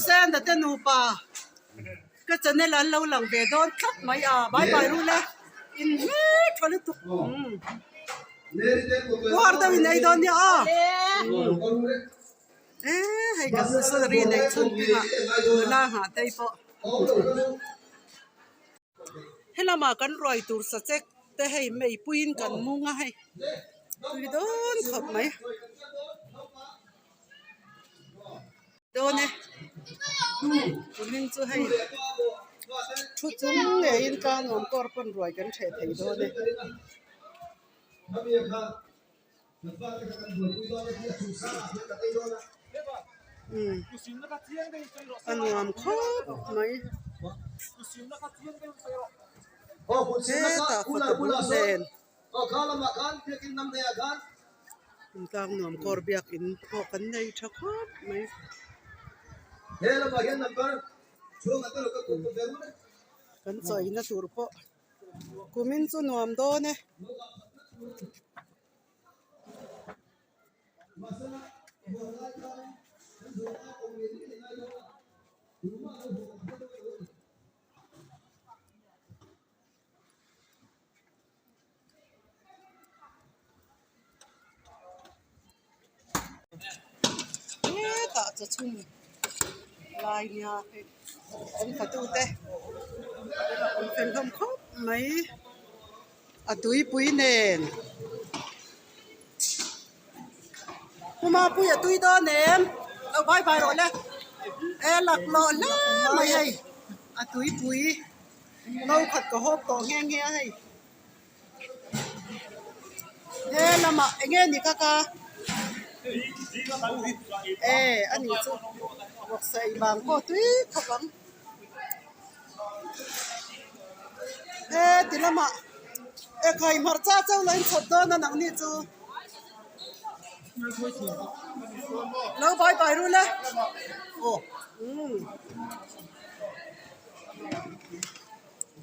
Senda te nupa ka channel an lo lang ve dawn tlat mai a bye bye rul e in hmel tha lutuk umm puar deuh in ei dawn nia aw eee hei kan salary neih chhun piangah nula nghah te pawh. Helamah kan ruai tur sachek te hei meipuiin kan mung a hei tui dawn khawp mai dawn e kumin chu hei thu chung ngeiin tlangawm kawr pawn ruai kan hreh thei dawn e. Umm a nuam khawp mai hetah fawta bul nen intlang nuam kawr biakin pawh kan nei tha khawp mai. Kan chawina tur pawh kumin chu nuam dawn e. Hetah chaw chhun lai nia hei an fatute an fel hlawm khawp mai. A tuipui nen Puma pui a tui dawn em lo vai vai rawh le e laklawh hle mai hei a tuipui no khat ka hawp tawh nghe nghe a hei he lamah eng nge ni ka ka e a ni chu vawksa ei vang pawh tui khawp ang. He ti lamah ekhai hmarcha chauh lo inchhawp dawn a nangni chu lo vai vai rul e umm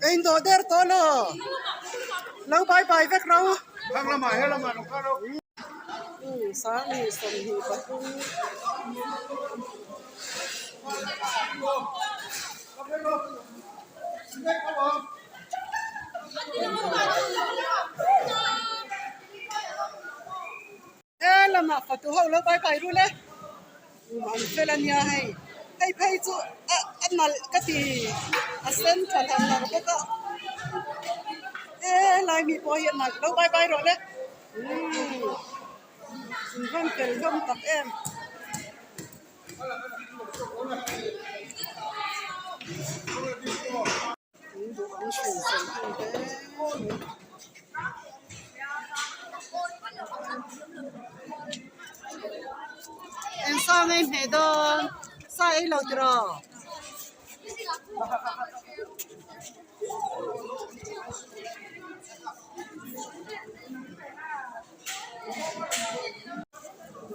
ein dawh der tawh lo lo vai vai vek ro umm sangni 23. He lamah fatu ho lo pai pai rul e an fel a nia hei hei phei chu a a nalh ka ti a sen tha hlar hlar bawk a helai mi pawh hi a nalh lo pai pai rawh le umm in van fel hlawm tak em. Eng sa nge hmeh dawn sa ei lo tiraw.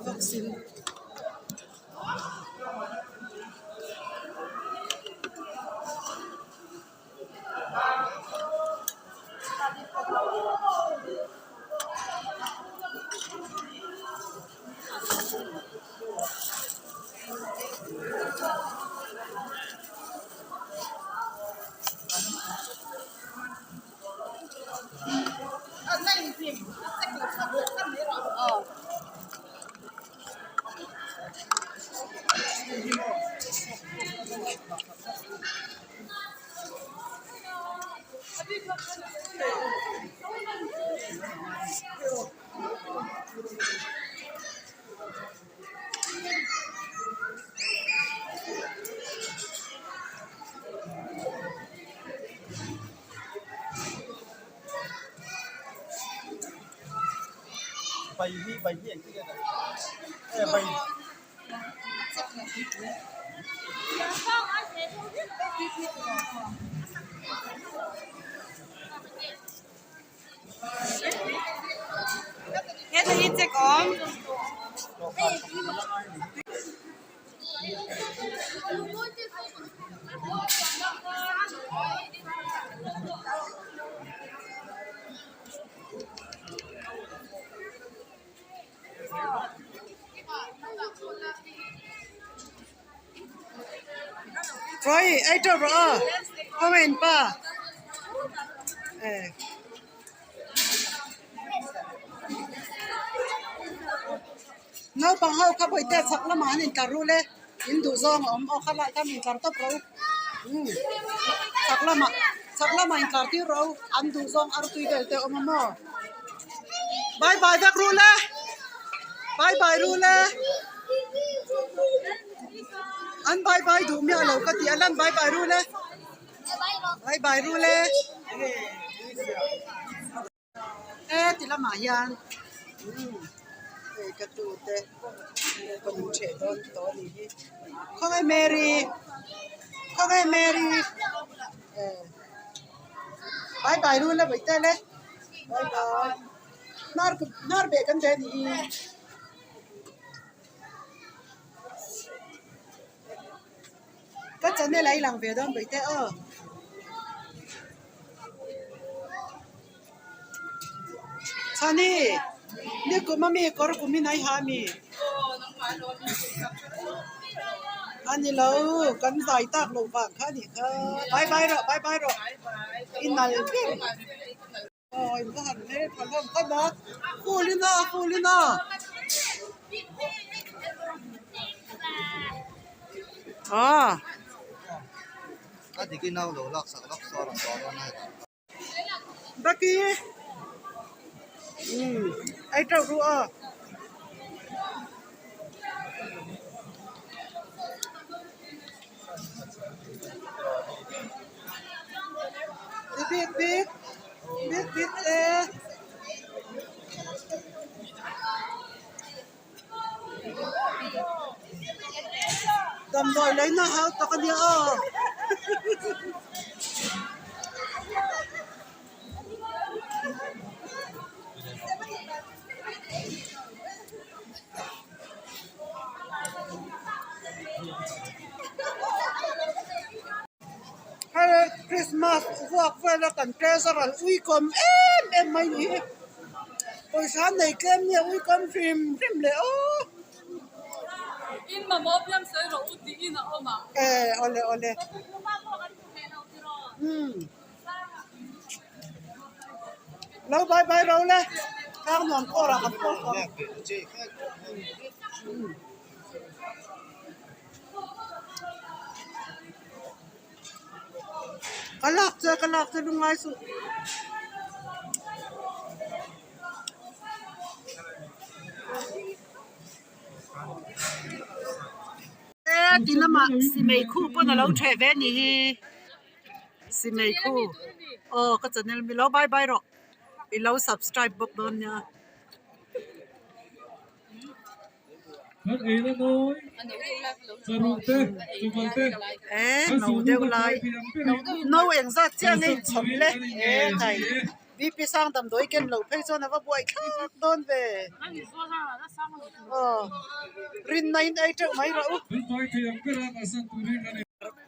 Vaccine. Roy ei teuh rawh aw khawngaih in pa eh. Naupang ho kha bawihte chhak lamah an intlar rul e in duh zawng a awm aw kha lai khan intlar tawp ro umm chhak lamah chhak lamah intlar tir ro an duh zawng artui vel te a awm a maw bye bye vek rul e bye bye rul e an bye bye duh miah lo ka ti a lan bye bye rul e bye bye rul e. He ti lamah hian hei ka tu te ka hmu theh dawn tawh a nih hi khawnge Mary khawnge Mary eh bye bye lu la vawi tel e bye bye hnar hnar beh kan ve a nih hi. Ka channel a i lang ve dawn vawi te aw. Chhani, ni kum ami kawr kum in a i ha ami? A ni lo, kan vai tak loh vang kha a nih kha. Bye bye rawh, bye bye rawh. I nal ber. Aw in va han hmel tha hlawm khawp a, full in aw, full in aw. Aw. A dik in au lo lak sak lak saw rawn tawh dawn a hetah. Baki umm ei teuh ru aw. Bik bik bik bik e. Damdawi lei na hau tak a nia aw. Hei Christmas vuak vela kan treasurer uikawm em em mai ni hi pawisa nei tlem nge uikawm hrim hrim leh aw. Eh awle awle umm lo bye bye ro le tlang nuam kawrah kan pawh ang. Ka lak che ka lak che lungngai suh. E ti lamah simei khu pawn a lo theh ve a nih hi simei khu aw ka channel mi lo bye bye rawh i lo subscribe bawk dawn nia. E no deuh lai no eng zat chiah nge inchhawm le e hei bp sang damdawi ken loh phei chuan a va buai thlak dawn ve aw rinna in ei teuh mai rawh u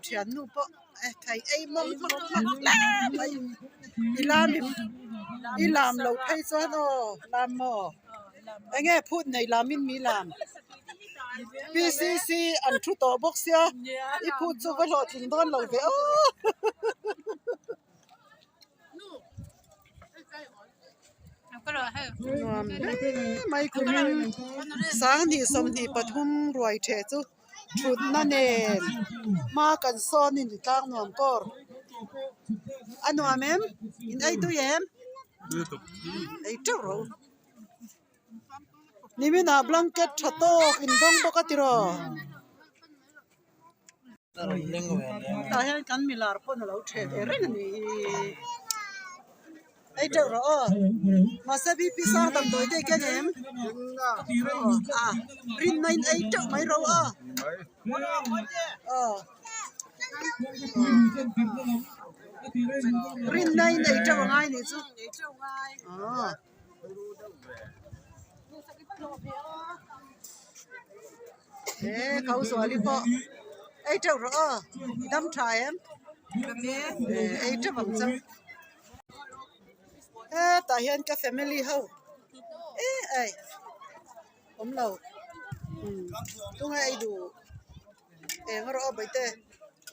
thiannu pawh e thei ei mawm hmak hmak hle mai i lam i lam loh phei chuan aw lam maw. Enge phut nei lam in mi lam PCC an thu tawh bawk sia i phut chu va hlawhtling dawn lo ve aw. Nuam hle mai kumin sanghnih 23 ruai theh chu thutna nen hma kan sawn in tlang nuam kawr a nuam em in ei tui em. Ei teuh rawh u. Niminah blanket tha tawk in dawng bawk a tiraw. Tah hian kan milar pawn a lo theh ve reng a ni hi. Ei teuh rawh aw. Mahse BP sang damdawi te i keng em? A rinna in ei teuh mai rawh aw. Aw. Rinna in ei teuh angai nih chu. Aw. He kau zuali pawh ei teuh rawh aw i dam tha em ei teuh ang chang hetah hian ka family ho eh ai awm lo tunge ei duh eng rawh aw bawihte.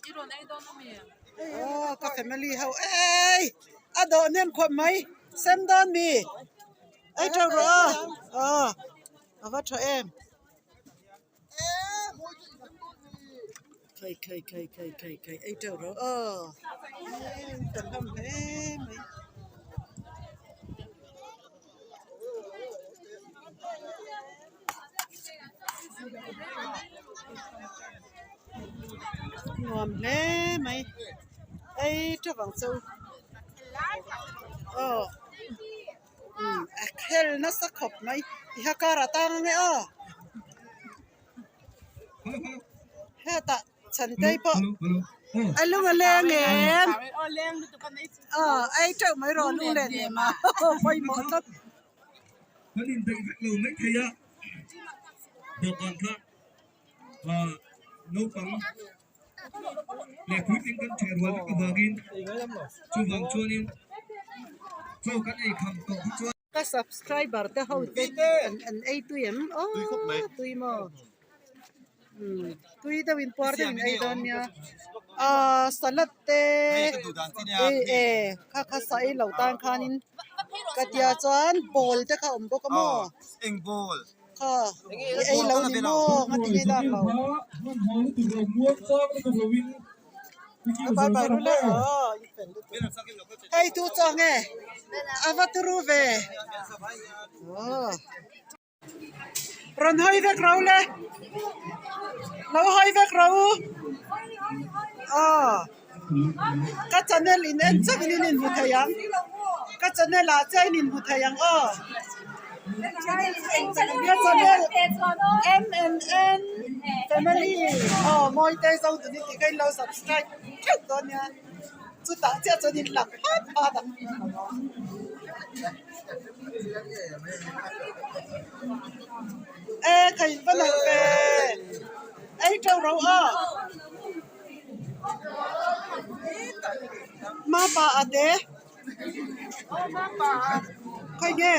Aw ka family ho eii a dawh hnem khawp mai sem dawn mi ei teuh rawh a aw a va tha em khai khai khai khai khai khai ei teuh rawh aw kan hlawm hle mai. Nuam hle mai ei teuh vang chu aw umm a khel nasa khawp mai ti kha car ah tang ange aw hetah chhantei pawh a lung a leng em aw ei teuh mai rawh lung len em a pawimawh tlat. Kan indaih vek lo mai thei a, dawhkan kha naupang leh puitling kan ṭheh rual vek avangin chuvang chuanin chaw kan ei kham tawh hi chuan. Ka subscriber te ho te an ei tui em? Aw tui maw? Umm tui deuh in puar deuh in ei dawn nia. Aaa salad te ih e kha kha sa ei lo tan khanin ka tia chuan ball te kha a awm bawk a maw? Kha i ei lo ni maw ngati nge lak lo. Bye bye ru le aw i fel lutuk. Hei tu chuang nge a va turu ve aw. Rawn hawi vek ro le lo hawi vek ro u aw ka channel in en chauh in in inhmu thei ang ka channel ah chiah in inhmu thei ang aw ka channel M and N family aw Mawite zo tun in tih kha in lo subscribe theuh dawn nia chutah chiah chuan in lang phat phat ang. E kha in va nalh ve ei teuh ro a mapa a te khawi nge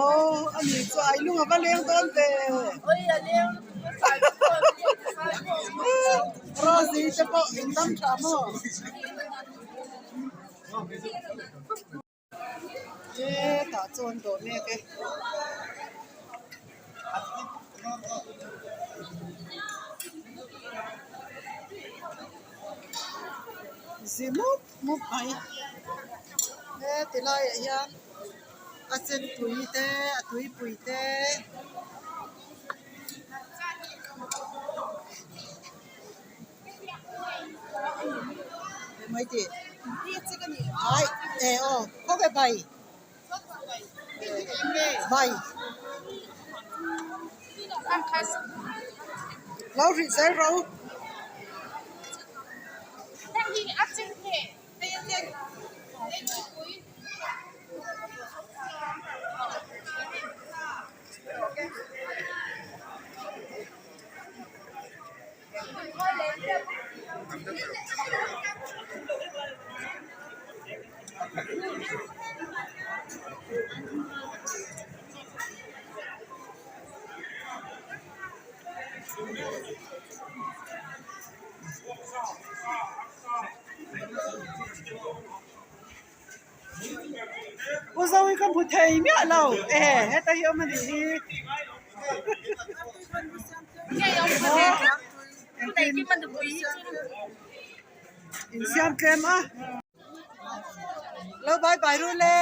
aw a ni chu ai lung a va leng dawn ve Rosie te pawh in dam tha maw. Hetah chuan dawh mek e. Zi mup mup mai heti laiah hian a chen pui te a tuipui te. Mai tih ai e aw khaw nge bai bai lo hrih zel rawh u. U Zoe ka hmu thei miah lo e heta hi awm a nih hi. Insiam tlem a lo bye bye ru le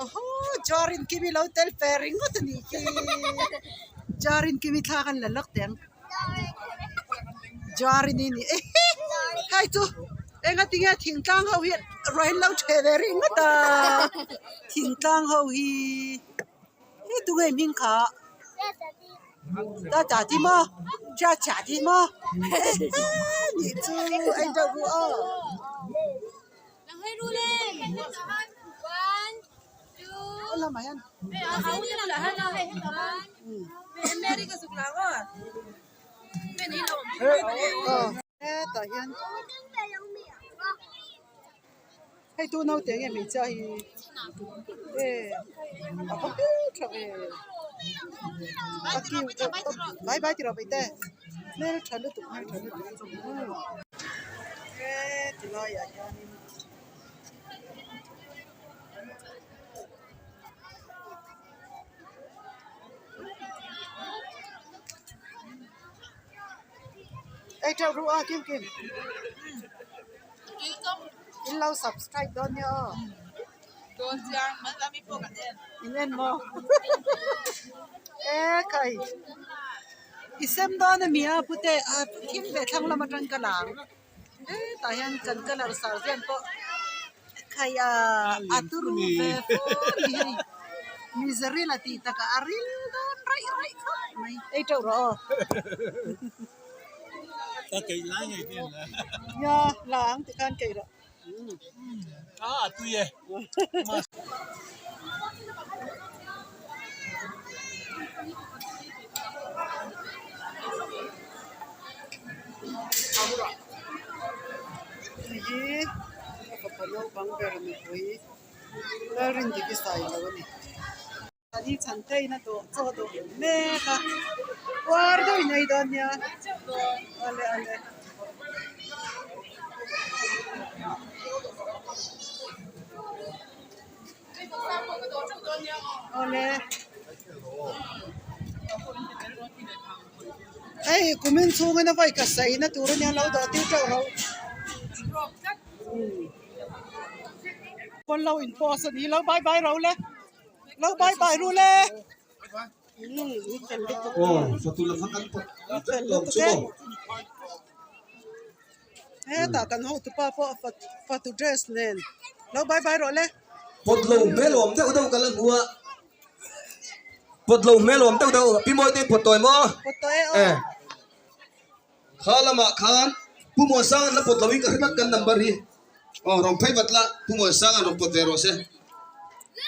awhaw Jarin Kimi lo tel ve ringawt a nih khi Jarin Kimi thla khan la lawk teh ang. Jarin i ni hei chu engatinge thingtlang ho hi ruah in lo ṭheh ve ringawt a thingtlang ho hi he tunge hming kha ta ti maw cha cha ti maw nih chu en deuh ru aw. Lamah hian hetah hian hei tu naute nge hmeichhia hi e a va hmeltha ve a cute reuh tawp bye bye ti rawh hmeichhe. Hmeltha lutuk hmeltha lutuk he ti laiah hianin ei teuh ru a kim kim in lo subscribe dawn nia aw. In en maw e kai i sem dawn a mi a pute a thim ve thlang lam atang ka lang hetah hian kan colour sar vel pawh khai a turu ve fur a ni hei mizaril a tih takah a ril dawn raih raih khawp mai ei teuh rawh aw nia la ang tikhan keih rawh. Hei hi ka fapa naupang ber nupui Lalrindiki sailo a ni. Mahni chhan theihna dawh chaw dawh mek a, uar deuh in ei dawn nia awle awle. Awle hei kumin chhungin a vawi ka saina tur ania lo dawh tir teuh ro. Pawn lo in post a ni lo bye bye ro le. Lo bye bye ru le. Hetah kan hotupa pawh fatu dress nen lo bye bye rawh le. Pawt lo hmel awm deuh deuh ka la hmu a. Pawt lo hmel awm deuh deuh Pi Mawite pawt tawi maw? Pawt tawi e aw. Kha lamah khan Pu Muansang an la pawt loin ka hre tlat kan number hi. Aw rawn phei vat la Pu Muansang an rawn pawt ve rawh se.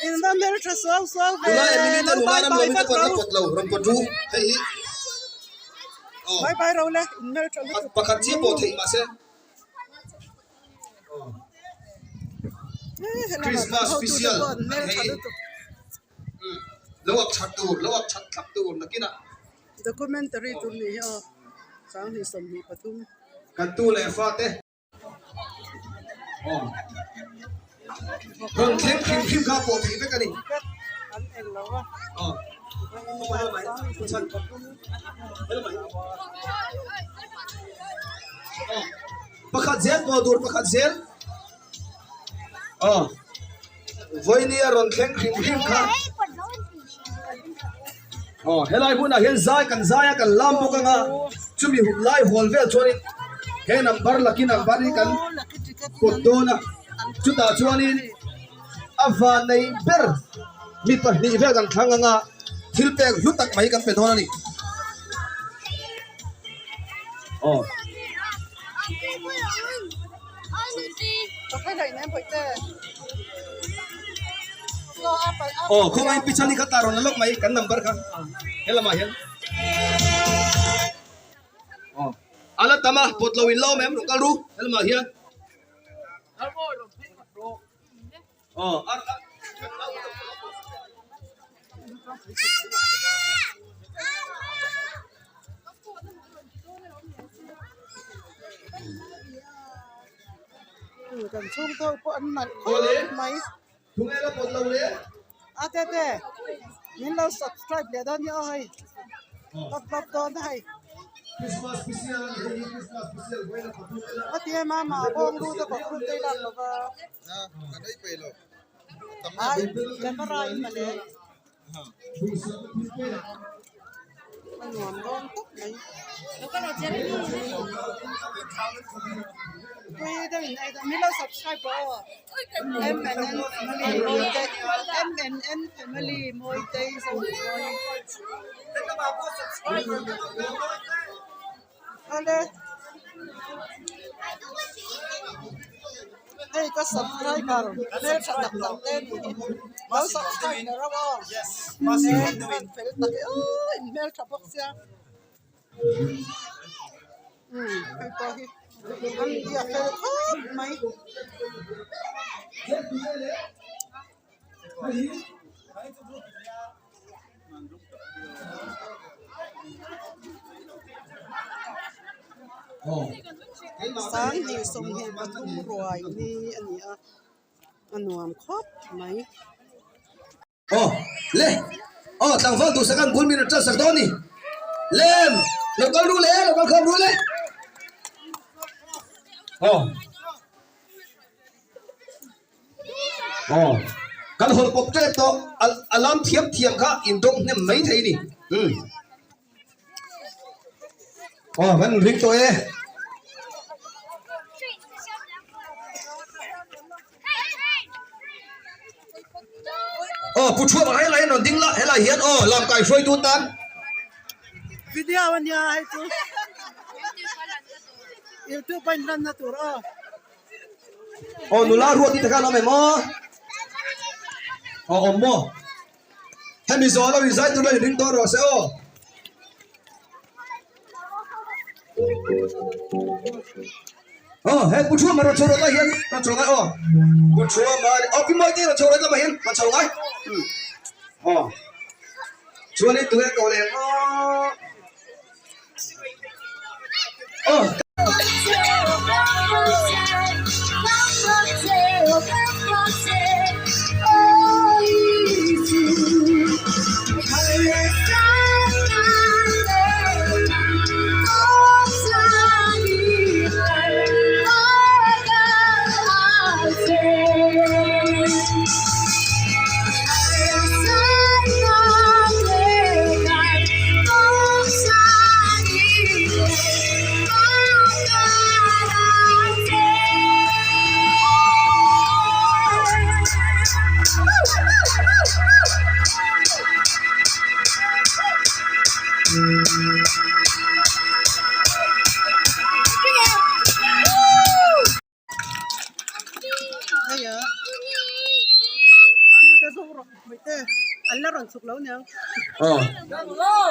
In va hmel tha suau suau ve. Tunlai Emily te Lo nula bye ram bye loin vat ka la ro. pawt lo rawn pawt ru hei hi. Aw. Bye bye ro le in hmel tha lutuk. Pakhat chiah pawh theih mahse. Christmas special hei lo ak that tur lo ak that thlap tur nakinah. Documentary tur nih hi aw sanghnih 23. Kan tu leh fate. Aw. Rawn thleng hrim hrim kha pawh theih vek a ni. An eng lo a. Aw. Pakhat zel pawh tur pakhat zel. Aw. Vawinia rawn thleng hrim hrim kha. Aw helai hmunah hian zai kan zai a kan lam bawk anga chumi hun lai hawl vel chuanin he number lucky number hi kan pawt dawn a chutah chuanin a van nei ber mi pahnih vel kan thlang anga thil pek hlu tak mai kan pe dawn a ni. Aw. Aw khawngain pichal hi kha ta rawn la lawk mai kan number kha helamah hian aw a la tam a pawt lo in la awm em rawn kal ru helamah hian aw a Kan chhung te ho pawh an nalh khawp mai. A te te min lo subscribe leh dawn nia aw hei lap lap dawn a hei. A ti em a mah bawng lut a bawk lut te i lak lo va. Ai camera in mawle. A nuam dawn tawp mai. Tui deuh in ei dawn min lo subscribe rawh aw M and N family Mawite M and N family Mawitei Zomuawi Awle hei ka subscriber hmeltha tak tak te ni hi lo subscribe leh reuh aw he an fel tak e aw in hmeltha bawk sia umm hei pawh hi an dia fel khawp mai. Sanghnih 23 ruai ni a ni a, a nuam khawp mai. Aw le aw tlangval duhsak an bul min rawn ṭansak dawn ni lem lo kal ru le lo kal khawm ru le aw aw kan hawl pawp ṭep tawh a lam thiam thiam kha in dawng hnem mai thei ni umm aw kan ring tawh e. Aw pu thuam ah helai hian rawn ding la helai hian aw lam kai hruai tu tan. Video ania hei chu youtube a in lan na tur aw. Aw nula ruat te khan awm em aw aw awm maw hemi zawh lo in zai tur lo in ring dawn rawh se aw. Aw he pu thuam a rawn chho rawt lai hian rawn chho ngai aw pu thuam a aw pi mawi te rawn chho rawt lamah hian rawn chho ngai aw chuanin tunge ko leh ang aw aw.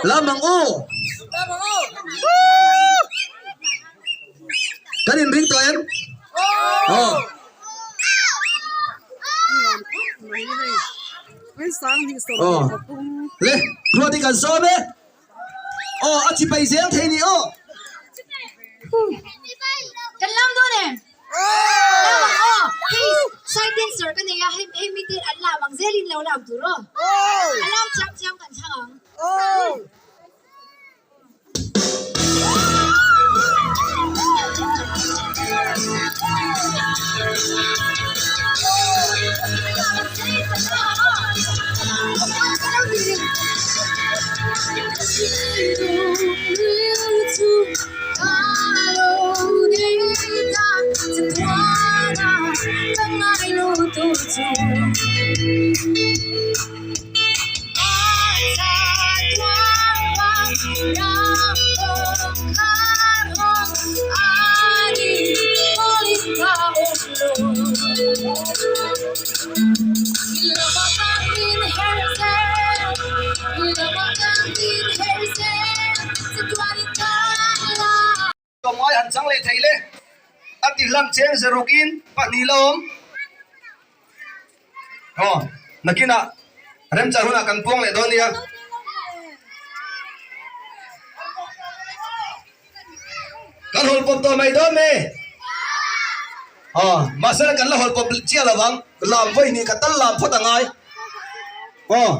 Lam ang u! Kan inring tawh em? Aw. Aw. Le, ruat hi kan sawm e. Aw, a chi pai zel thei ni aw. Kan lam dawn em? Lam ang aw. Hei side dancer ka nei a, hei hei mite an lam ang zelin lo lam tur aw. A lam thiam thiam kan thlang ang. Tlawmngai han chang leh thei le a ti hlang cheng zerukin pahnih la awm. Aw nakinah remchar hunah kan puang leh dawn nia. Kan hawl pawp tawh mai dawn me. Aw mahse kan la hawl pawp chiah lo vang lam vawi hnih ka tal lam phawt a ngai. Aw.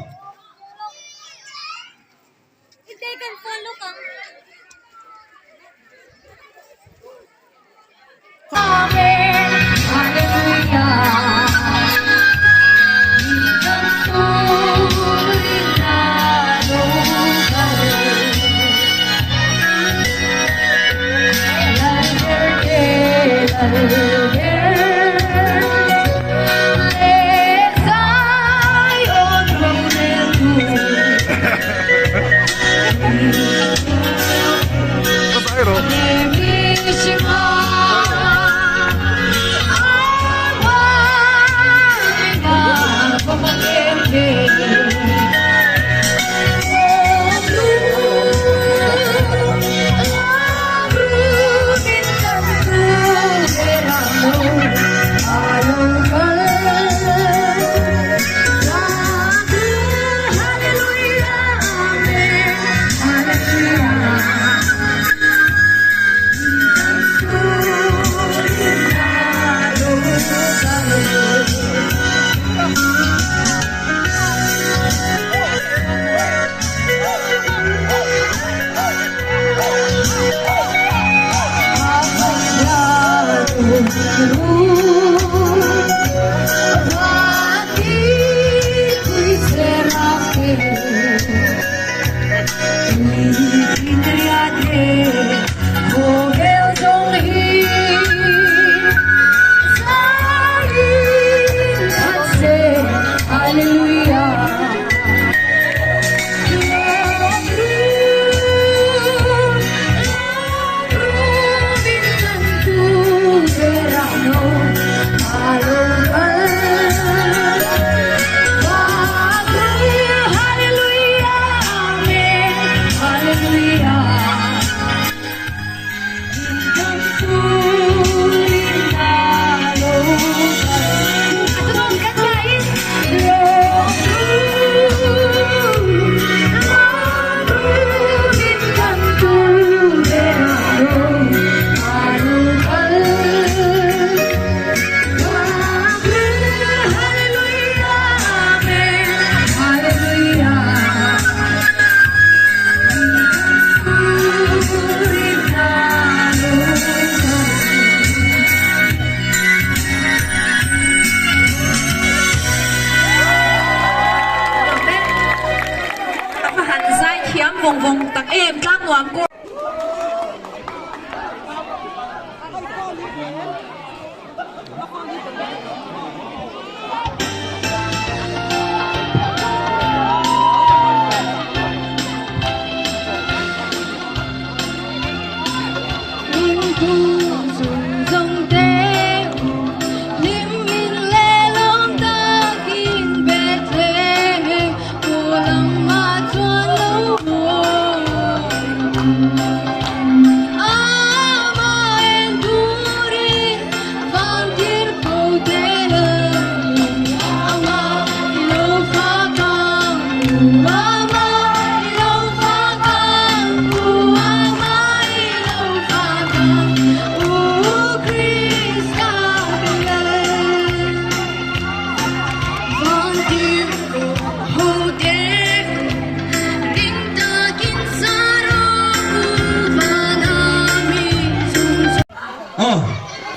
Aw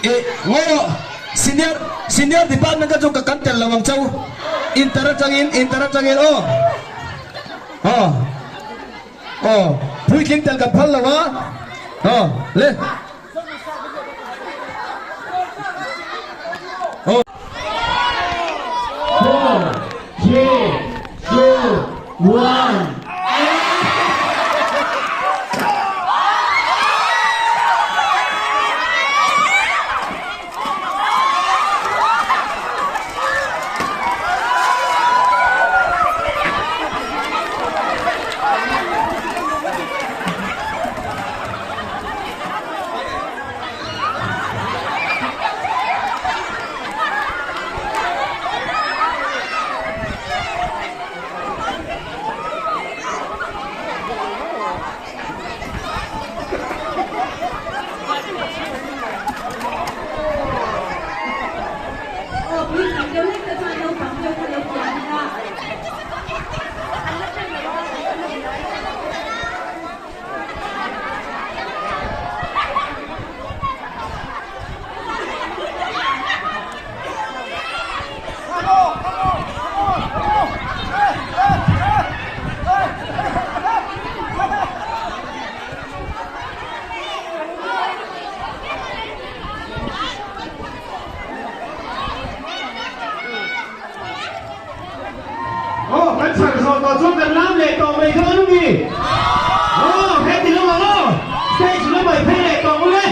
e ngawi rawh senior senior department kha chu ka kan tel lo ang chau inter atangin inter atangin aw aw aw puitling tel kan phal lo a aw le. Four, three, two, one. Aw kan chhan zawh tawh chuan kan lam leh tawh mai dawn a mi? Aw heti lamah aw stage lamah i phei leh tawh mawle.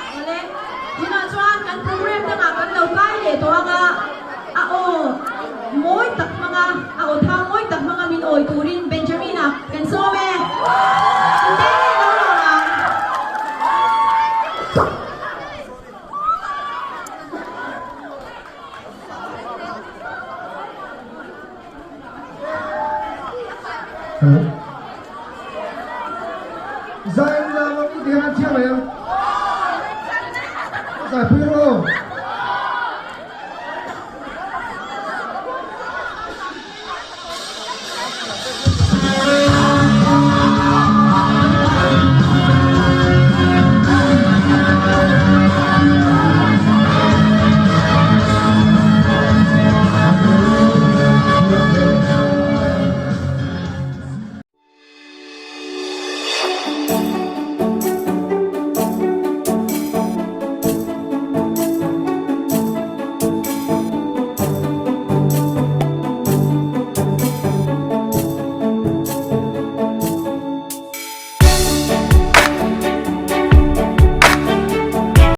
Awle, tunah chuan kan program dangah kan lo kai leh tawh ang a, a aw mawi tak hmanga, a aw thang mawi tak hmanga min awi turin Benjamin-a kan sawm e. Tute nge lo lawm ang? Zai lam ang ti hian a chiang mai ang. Zai pui rawh aw.